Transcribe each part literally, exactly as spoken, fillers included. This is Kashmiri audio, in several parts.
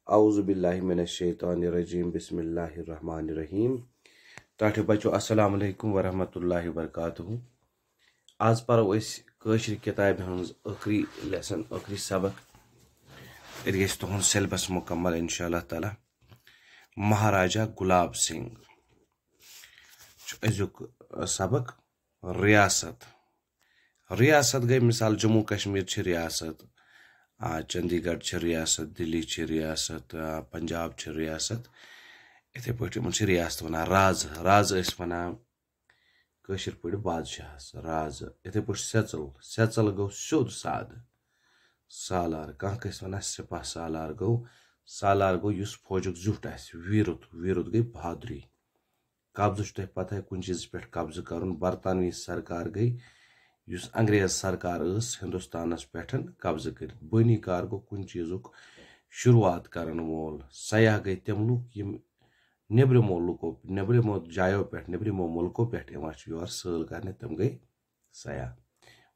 اعوذ باللہ من الشیطان الرجیم، بسم اللہ الرحمن الرحیم۔ ٹاٹھے بچو، السلام علیکم ورحمۃ اللہ وبرکاتہ۔ آز پرو أسۍ کٲشرِ کِتابہِ ہٕنٛز ٲخری lesson، ٲخری سبق۔ أتۍ گژھِ تُہُنٛد syllabus مُکمل انشاء اللہ تعالیٰ۔ مہاراجا گُلاب سنگھ چھُ أزیُک، آ، سبق۔ ریاست، ریاست گٔے مثال جموں کشمیر چھِ ریاست، آ، چندی گڑھ چھِ ریاست، دلی چھِ ریاست، آ، پنجاب چھِ ریاست۔ یِتھے پٲٹھۍ یِمن چھِ ریاست ونان۔ راز، راز ٲسۍ ونان کٲشِر پٲٹھۍ بادشاہس، راز۔ یِتھے پٲٹھۍ سیژل، سیژل گوٚو سیوٚد سادٕ۔ سالار، کانٛہہ ٲسۍ ونان سپاہ سالار گوٚو، سالار گوٚو یُس فوجُک زیُٹھ آسہِ، ویٖرُت، ویٖرُت گٔے بہادری۔ قبضہٕ چھُ تۄہہِ پتہٕے، کُنہِ چیٖزس پٮ۪ٹھ قبضہٕ کرُن۔ برطانوی سرکار گٔے، یُس انگریز سرکار ٲس ہندوستانس پٮ۪ٹھ قبضہٕ کٔرِتھ۔ بٲنی کار گوٚو کُنہِ چیٖزُک شروٗعات کرن وول۔ سیاح گٔے تِم لُکھ یِم نیبرِمو لُکو، نیبرِمو جایو پٮ۪ٹھ، نیبرِمو مُلکو پٮ۪ٹھ یِوان چھِ یور سٲل کرنہِ، تِم گٔے سیاح۔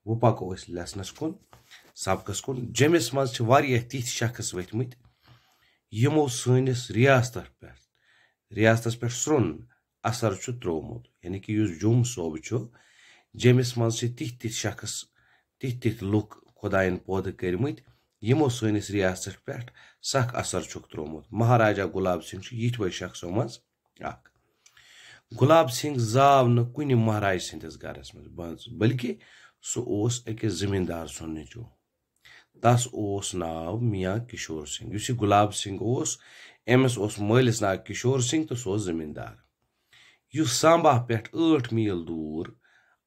وۄنۍ پکو أسۍ lessonس کُن، سبقس کُن۔ جیٚمِس منٛز چھِ واریاہ تِتھۍ شخص ؤتھمٕتۍ، یِمو سٲنِس ریاستس پٮ۪ٹھ، ریاستس پٮ۪ٹھ سرٛوٚن اثر چھُ ترٛوومُت۔ یعنی کہِ یُس جوٚم صوبہٕ چھُ، جیٚمِس منٛز چھِ تِتھۍ تِتھۍ شخص، تِتھۍ تِتھۍ لُکھ خۄدایَن پٲدٕ کٔرمٕتۍ، یِمو سٲنِس ریاستس پٮ۪ٹھ سخ اثر چھُکھ ترٛوومُت۔ مہاراجا گُلاب سنگھ چھُ یِتھۍ وٲے شخصو منٛز اکھ۔ گُلاب سنگھ زاو نہٕ کُنہِ مہاراج سٕنٛدِس گرس منٛز، بلکہِ سُہ اوس أکِس زٔمیٖندار سُنٛد نیٚچوٗ۔ تس اوس ناو میاں کشور سنگھ۔ یُس یہِ گُلاب سنگھ اوس، أمِس اوس مٲلِس ناو کشور سنگھ تہٕ سُہ اوس زٔمیٖندار۔ یُس سامبا پٮ۪ٹھ ٲٹھ میٖل دوٗر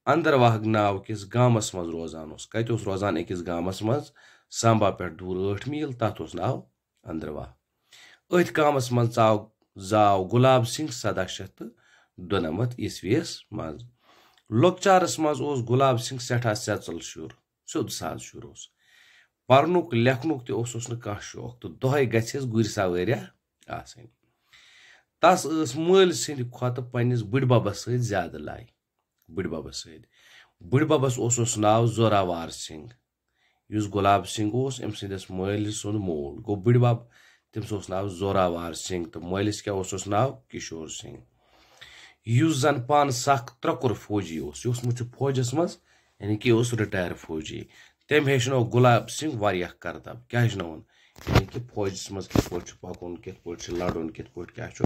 اندرواہگ ناو کِس گامس منٛز روزان اوس۔ کتہِ اوس روزان؟ أکِس گامس منٛز، سامبا پٮ۪ٹھ دوٗر ٲٹھ میٖل، تتھ اوس ناو اندرواہ۔ أتھۍ گامس منٛز ژاو، زاو گُلاب سنگھ سداہ شیٚتھ تہٕ دُنمتھ عیسویس منٛز۔ لۄکچارس منٛز اوس گُلاب سنگھ سٮ۪ٹھاہ سیژل شُر، سیوٚد سادٕ شُر اوس۔ پرنُک لیکھنُک تہِ اوسُس نہٕ کانٛہہ شوق تہٕ دۄہے گژھِ ہس گُرۍ سوٲریا آسٕنۍ۔ تس ٲس مٲلۍ سٕنٛدِ کھۄتہٕ پننِس بٕڈببس سۭتۍ زیادٕ لے۔ بٕڈببس سۭتۍ۔ بٕڈببس اوسُس ناو زوراوار سنگھ۔ یُس گُلاب سنگھ اوس، أمۍ سٕنٛدِس مٲلۍ سُنٛد مول گوٚو بٕڈبب، تٔمِس اوس ناو زوراوار سنگھ تہٕ مٲلِس کیٛاہ اوسُس ناو؟ کشور سنگھ۔ یُس زن پانہٕ سخ ترٛکُر فوجی اوس، یہِ اوسمُت چھُ فوجس منٛز، یعنی کہِ یہِ اوس retire فوجی۔ تٔمۍ ہیٚچھنٲو گُلاب سنگھ واریاہ کرتب۔ کیٛاہ ہیٚچھنٲوُن؟ یعنی کہِ فوجس منٛز کِتھ پٲٹھۍ چھُ پکُن، کِتھ پٲٹھۍ چھُ لڑُن، کِتھ پٲٹھۍ کیٛاہ چھُ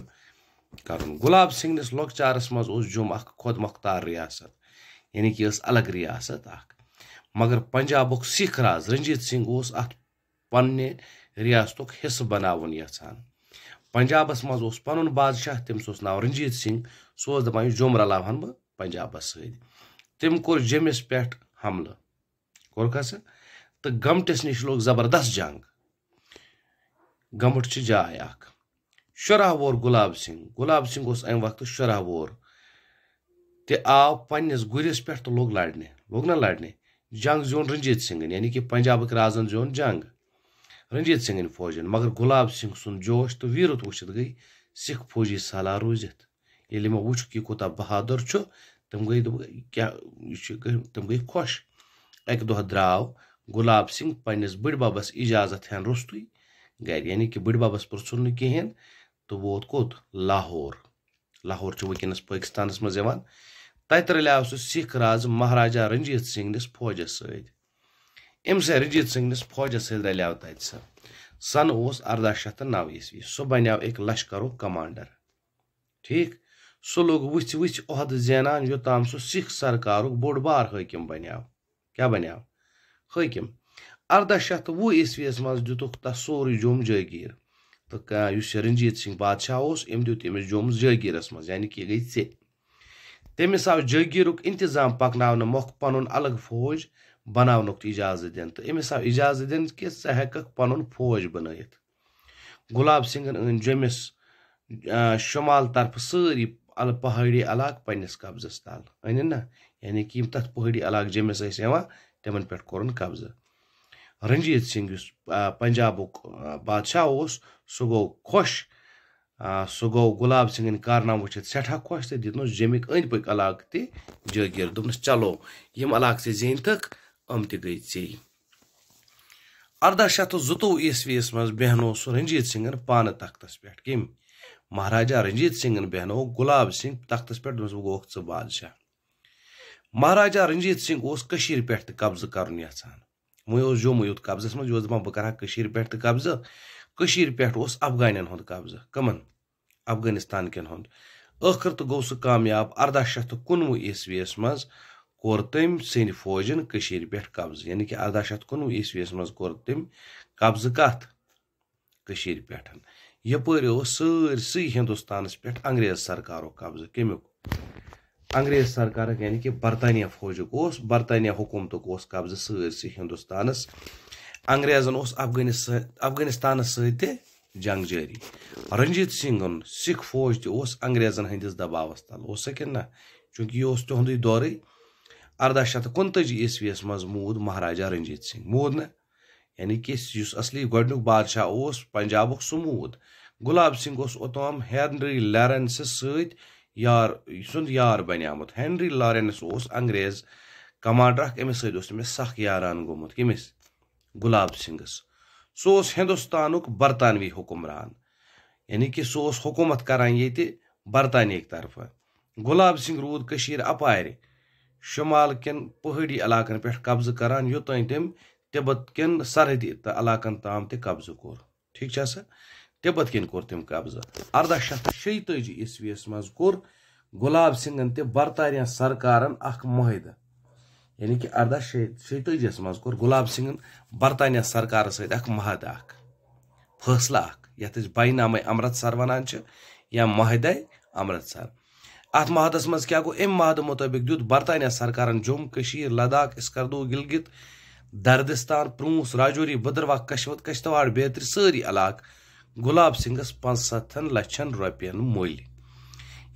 کرُن۔ گُلاب سنگھ نِس لۄکچارس منٛز اوس جوٚم اکھ خۄد مۄختار ریاست، یعنی کہِ ٲس الگ ریاست اکھ۔ مگر پنجابُک سکھ راز رنجیت سنگھ اوس اتھ پننہِ ریاستُک حصہٕ بناوُن یژھان۔ پنجابس منٛز اوس پنُن بادشاہ، تٔمِس اوس ناو رنجیت سنگھ۔ سُہ اوس دپان، یہِ جوٚم رلاوہن بہٕ پنجابس سۭتۍ۔ تٔمۍ کوٚر جیٚمِس پٮ۪ٹھ حملہٕ۔ کوٚرُکھ حظ؟ تہٕ گمٹِس نِش لوٚگ زبردست جنگ۔ گمٹ چھِ جاے اکھ۔ شُراہ وُہُر گُلاب سنگھ، گُلاب سنگھ اوس امہِ وقتہٕ شُراہ وُہُر، تہِ آو پننِس گُرِس پٮ۪ٹھ تہٕ لوٚگ لڑنہِ۔ لوٚگ نہ لڑنہِ؟ جنگ زیوٗن رنجیت سنگھن، یعنی کہِ پنجابٕکۍ رازن زیوٗن جنگ رنجیت سنگھن فوجن۔ مگر گُلاب سنگھ سُنٛد جوش تہٕ ویٖرت وٕچھِتھ گٔے سکھ فوجی سالار روٗزِتھ۔ ییٚلہِ یِمو وُچھ کہِ یہِ کوٗتاہ بہادُر چھُ، تِم گٔے، دوٚپُکھ، کیٛاہ، یہِ چھُ، گٔے، تِم گٔے خۄش۔ اَکہِ دۄہ درٛاو گُلاب سنگھ پننِس بٕڈببس اجازت ہٮ۪ن روٚستُے گرِ، یعنی کہِ بٕڈببس پرٛژھُن نہٕ کِہیٖنۍ تہٕ ووت کوٚت؟ لاہور۔ لاہور چھُ وٕنکیٚنس پٲکِستانس منٛز یِوان۔ تتہِ رلیاو سُہ سکھ راز مہاراجا رنجیت سنگھ نِس فوجس سۭتۍ۔ أمۍ سۭتۍ رنجیت سنگھ نِس فوجس سۭتۍ رلیاو تتہِ سُہ۔ سنہٕ اوس ارداہ شیٚتھ تہٕ نو عیسوی۔ سُہ بنیاو أکۍ لشکرُک commander۔ ٹھیٖک۔ سُہ لوٚگ وٕژھِ وٕژھِ عہدٕ زینان، یوٚتام سُہ سکھ سرکارُک بوٚڑ بار حٲکِم بنیاو۔ کیٛاہ بنیاو؟ حٲکِم۔ ارداہ شیٚتھ تہٕ وُہ عیسویَس منٛز دِتُکھ تَس سورُے جوٚم جٲگیٖر۔ تہٕ کا-، یُس یہِ رنجیت سنگھ بادشاہ اوس، أمۍ دیُت أمِس جوٚم جٲگیٖرَس منٛز، یعنی کہِ یہِ گٔے ژےٚ۔ تٔمِس آو جٲگیٖرُک انتظام پکناونہٕ مۄکھ پنُن الگ فوج بناونُک تہِ اجازت دِنہٕ۔ تہٕ أمِس آو اجازت دِنہٕ کہِ ژٕ ہٮ۪ککھ پنُن فوج بنٲیِتھ۔ گلاب سنگھن أنۍ جوٚمِس، آ، شمال طرفہٕ سٲری ال-، پہٲڑی علاقہٕ پننِس قبضس تل۔ أنِن نا؟ یعنی کہِ یِم تتھ پہٲڑی علاقہٕ جوٚمِس ٲسۍ یِوان، تِمن پٮ۪ٹھ کوٚرُن قبضہٕ۔ رنجیت سنگھ یُس، آ، پنجابُک، آ، بادشاہ اوس، سُہ گوٚو خۄش۔ آ، سُہ گوٚو گلاب سنگھٕنۍ کارنامہٕ وٕچھِتھ سٮ۪ٹھاہ خۄش تہٕ دِتنَس جوٚمِکۍ أنٛدۍ پٔکۍ علاقہٕ تہِ جٲگیٖر۔ دوٚپنَس، "چلو، یِم علاقہٕ ژےٚ زیٖنتھٕکھ، یِم تہِ گٔے ژےٚ۔" ارداہ شیٚتھ تہٕ زٕتووُہ عیسویس منٛز بیہنو سُہ رنجیت سنگھن پانہٕ تختس پٮ۪ٹھ۔ کٔمۍ؟ مہاراجا رنجیت سنگھن بیہنو گلاب سنگھ تختس پٮ۪ٹھ، دوٚپنس، "بہٕ گوٚوکھ ژٕ بادشاہ۔" مہاراجا رنجیت سنگھ اوس کٔشیٖرِ پٮ۪ٹھ تہِ قبضہٕ کرُن یژھان۔ وۄنۍ اوس جوٚمُے یوت قبضس منٛز، یہِ اوس دپان، "بہٕ کرٕ ہا کٔشیٖرِ پٮ۪ٹھ تہِ قبضہٕ۔" کٔشیٖرِ پٮ۪ٹھ اوس افغانن ہُنٛد قبضہٕ۔ کٕمن؟ افغانستان کٮ۪ن ہُنٛد۔ ٲخٕر تہٕ گوٚو سُہ کامیاب۔ ارداہ شیٚتھ تہٕ کُنوُہ عیسویس منٛز کوٚر تٔمۍ سٕنٛدِ فوجن کٔشیٖرِ پٮ۪ٹھ قبضہٕ، یعنی کہِ ارداہ شیٚتھ کُنوُہ عیسویس منٛز کوٚر تٔمۍ قبضہٕ کتھ؟ کٔشیٖرِ پٮ۪ٹھ۔ یپٲرۍ اوس سٲرسٕے ہندوستانس پٮ۪ٹھ انگریز سرکارُک قبضہٕ۔ کمیُک؟ انگریز سرکارُک، یعنی کہِ برطانیہ فوجُک اوس، برطانیہ حکومتُک اوس قبضہٕ سٲرسٕے ہندوستانس۔ انگریزن اوس افغانس-، افغانستانس سۭتۍ تہِ جنگ جٲری۔ رنجیت سنگھن سکھ فوج تہِ اوس انگریزن ہٕنٛدِس دباوس تل، اوس سا کِنہٕ نہ؟ چونکہ یہِ اوس تِہُنٛدُے دورٕے۔ ارداہ شیٚتھ تہٕ کُنتٲجی عیسویس منٛز موٗد مہاراجا رنجیت سنگھ، موٗد نہ؟ یعنی کہِ یُس اصلی گۄڈٕنیُک بادشاہ اوس پنجابُک، سُہ موٗد۔ گلاب سنگھ اوس اوٚتام ہنری لارنسس سۭتۍ یار، سُنٛد یار بنیومُت۔ ہنری لارنس اوس انگریز کمانڈر اکھ، أمِس سۭتۍ اوس تٔمِس سخ یاران گوٚمُت۔ کٔمِس؟ گلاب سنگھس۔ سُہ اوس ہندوستانُک برطانوی حکمران، یعنی کہِ سُہ اوس حکومت کران ییٚتہِ برطانیہٕکۍ طرفہٕ۔ گلاب سنگھ روٗد کٔشیٖرِ اپارِ شمال کٮ۪ن پہٲڑی علاقن پٮ۪ٹھ قبضہٕ کران، یوٚتام تٔمۍ تبت کٮ۪ن سرحدی تہٕ علاقن تام تہِ قبضہٕ کوٚر۔ ٹھیٖک چھا سا؟ تبت کِنۍ کوٚر تٔمۍ قبضہٕ۔ ارداہ شیٚتھ تہٕ شیٚیہِ تٲجی عیسویس منٛز کوٚر گلاب سنگھن تہِ برطانیہ سرکارن اکھ معاہدٕ، یعنی کہِ ارداہ شیٚیہِ تٲجی یس منٛز کوٚر گلاب سنگھن برطانیہ سرکارس سۭتۍ اکھ معاہدٕ، اکھ فٲصلہٕ اکھ، یتھ أسۍ باینامہ امرتسر ونان چھِ یا معاہدے امرتسر۔ اتھ معاہدس منٛز کیٛاہ گوٚو؟ امہِ معاہدٕ مطٲبق دیُت برطانیہ سرکارن جوٚم، کٔشیٖر، لداخ، اسکردو، گلگت، دردستان، پرونس، راجوری، بدرواہ، کشوت، کشتواڑ بیترِ سٲری علاقہٕ گلاب سنگھس پانٛژستتھن لچھن رۄپین مٔلۍ۔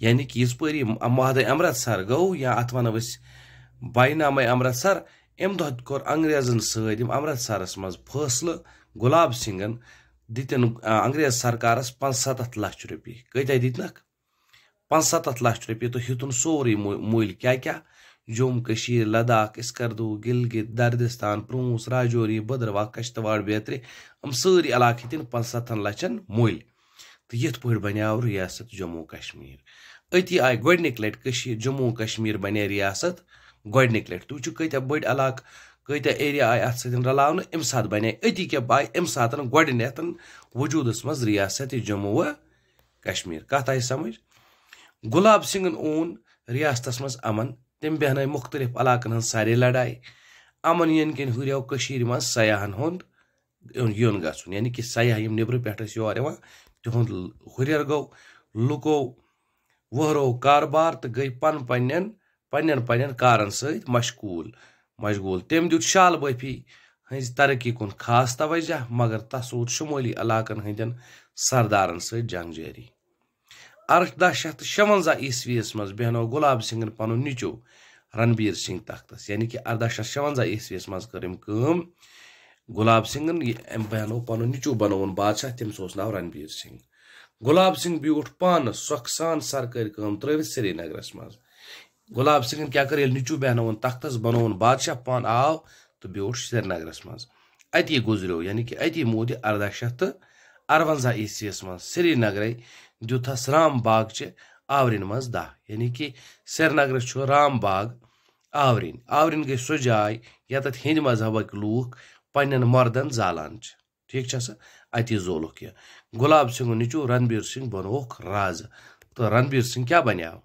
یعنی کہِ یِژ پٲرۍ یہِ معاہدے امرتسر گوٚو، یا اتھ ونو أسۍ باینامہ امرتسر، امہِ دۄہ کوٚر انگریزن سۭتۍ یِم امرتسرس منٛز فٲصلہٕ، گلاب سنگھن دِتِن، آ، انگریز سرکارس پانٛژستتھ لچھ رۄپیہِ۔ کۭتیاہ دِتنکھ؟ پانٛژستتھ لچھ رۄپیہِ تہٕ ہیوٚتُن سورُے مُ-، مٔلۍ۔ کیٛاہ کیٛاہ؟ جوٚم، کٔشیٖر، لداخ، اسکردو، گلگت، دردستان، پرونس، راجوری، بدرواہ، کشتواڑ بیترِ، یِم سٲری علاقہٕ ہیٚتِن پانٛژستتھن لچھن مٔلۍ۔ تہٕ یِتھ پٲٹھۍ بنیٛاو ریاست جموں و کشمیر۔ أتی آیہِ گۄڈٕنِکۍ لٹہِ کٔشیٖر، جموں و کشمیر بنے ریاست گۄڈٕنِکۍ لٹہِ۔ تُہۍ وٕچھِو کۭتیٛاہ بٔڑۍ علاقہٕ، کۭتیٛاہ ایریا آیہِ اتھ سۭتۍ رلاونہٕ، امہِ ساتہٕ بنے، أتی کیٛاہ آیہِ امہِ ساتہٕ گۄڈٕنٮ۪تھ وجوٗدس منٛز ریاست جموں و کشمیر۔ کتھ آیہِ سمجھ؟ گلاب سنگھن اوٚن ریاستس منٛز امن، تٔمۍ بیہنٲے مختلف علاقن ہٕنٛز سارے لڑایہِ۔ امن ینہٕ کِنۍ ہُریو کٔشیٖرِ منٛز سیاحن ہُنٛد یُن گژھُن، یعنی کہِ سیاح یِم نیبرٕ پٮ۪ٹھ ٲسۍ یور یِوان، تِہُنٛد ہُرٮ۪ر گوٚو۔ لُکو وہرو کاربار تہٕ گٔے پن پننٮ۪ن، پننٮ۪ن پننٮ۪ن کارن سۭتۍ مشغول، مشغول۔ تٔمۍ دیُت شال بٲفی ہٕنٛزِ ترقی کُن خاص توجہ، مگر تس روٗد شمٲلی علاقن ہٕنٛدٮ۪ن سردارن سۭتۍ جنگ جٲری۔ ارداہ شیٚتھ تہٕ شُونٛزاہ عیسویس منٛز بیہنوو گلاب سنگھن پنُن نیٚچو رنبیر سنگھ تختس، یعنی کہِ ارداہ شیٚتھ شُونٛزاہ عیسویس منٛز کٔر أمۍ کٲم۔ گلاب سنگھن یہِ، أمۍ بیہنوو پنُن نیٚچو بنووُن بادشاہ، تٔمِس اوس ناو رنبیر سنگھ۔ گلاب سنگھ بیوٗٹھ پانہٕ سۄکھٕ سان سرکٲرۍ کٲم ترٲوِتھ سرینگرس منٛز۔ گلاب سنگھن کیٛاہ کٔر؟ ییٚلہِ نیٚچو بیہنووُن تختس، بنووُن بادشاہ، پانہٕ آو تہٕ بیوٗٹھ سرینگرس منٛز۔ اتی گُزریو، یعنی کہِ اتی موٗد یہِ ارداہ شیٚتھ تہٕ ارونٛزاہ عیسویس منٛز۔ سرینگرے دیُتہس رام باغ چہِ آورِنۍ منٛز داہ، یعنی کہِ سرینگرس چھُ رام باغ آورِنۍ۔ آورِنۍ گٔے سۄ جاے ییٚتٮ۪تھ ہیٚنٛدۍ مذہبٕکۍ لوٗکھ پننٮ۪ن مردن زالان چھِ۔ ٹھیٖک چھا سا؟ اتی زولُکھ یہِ۔ گلاب سنگھُن نیٚچو رنبیر سنگھ بنووُکھ رازٕ۔ تہٕ رنبیر سنگھ کیٛاہ بنیو؟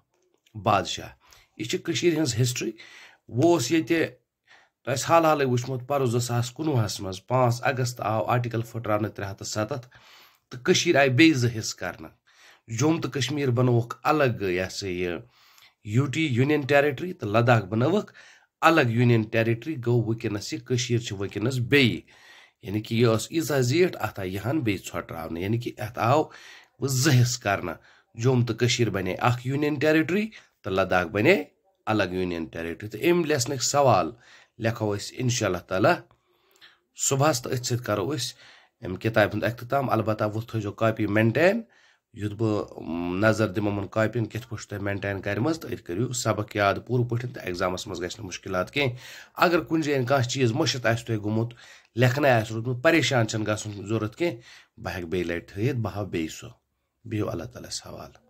بادشاہ۔ یہِ چھِ کٔشیٖرِ ہٕنٛز ہسٹری۔ وۄنۍ اوس ییٚتہِ، تۄہہِ آسہِ حال حالٕے وٕچھمُت، پَرُس زٕ ساس کُنوُہَس منٛز، پانٛژھ اگست، آو آرٹیکل پھٕٹراونہٕ ترٛےٚ ہَتھ تہٕ سَتَتھ، تہٕ کٔشیٖر آیہِ بیٚیہِ زٕ حصہٕ کرنہٕ۔ جوٚم تہٕ کشمیٖر بنووُکھ الگ، یہِ ہسا یہِ، یوٗ ٹی، یوٗنین ٹیریٹری، تہٕ لداخ بنٲوٕکھ الگ یوٗنین ٹیریٹری۔ گوٚو وٕنکیٚنَس یہِ کٔشیٖر چھِ وٕنکیٚنَس بیٚیہِ، یعنی کہِ یہِ ٲس ییٖژاہ زیٖٹھ، اَتھ آیہِ یہِ ہن بیٚیہِ ژھۄٹراونہٕ، یعنی کہِ اَتھ آو وۄنۍ زٕ حصہٕ کرنہٕ۔ جوٚم تہٕ کٔشیٖر بنے اکھ یوٗنین ٹیریٹری تہٕ لداخ بنے الگ یوٗنین ٹیریٹری۔ تہٕ اَمہِ لیسنٕکۍ سوال لیکھو أسۍ انشاء اللہ تعالیٰ صبحس، تہٕ أتھۍ سۭتۍ کرو أسۍ اَمہِ کِتابہِ ہُنٛد اختتام۔ البتہ وۄنۍ تھٲیزیو کاپی مینٹین، یُتھ بہٕ نظر دِمہٕ یِمَن کاپیَن کِتھ پٲٹھۍ چھُ تۄہہِ مینٹین کَرِمَژ، تہٕ أتھۍ کٔرِو سبق یاد پوٗرٕ پٲٹھۍ، تہٕ ایگزامَس منٛز گژھِ نہٕ مُشکِلات کینٛہہ۔ اگر کُنہِ جایہِ کانٛہہ چیٖز مٔشِتھ آسہِ تۄہہِ گوٚمُت، لیکھنَے آسہِ روٗدمُت، پریشان چھَنہٕ گژھُن ضوٚرَتھ کینٛہہ، بہٕ ہٮ۪کہٕ بیٚیہِ لَٹہِ تھٲیِتھ، بہٕ ہاوٕ بیٚیہِ سُہ۔ بِہِو اللہ تعالیٰ ہَس حوالہٕ۔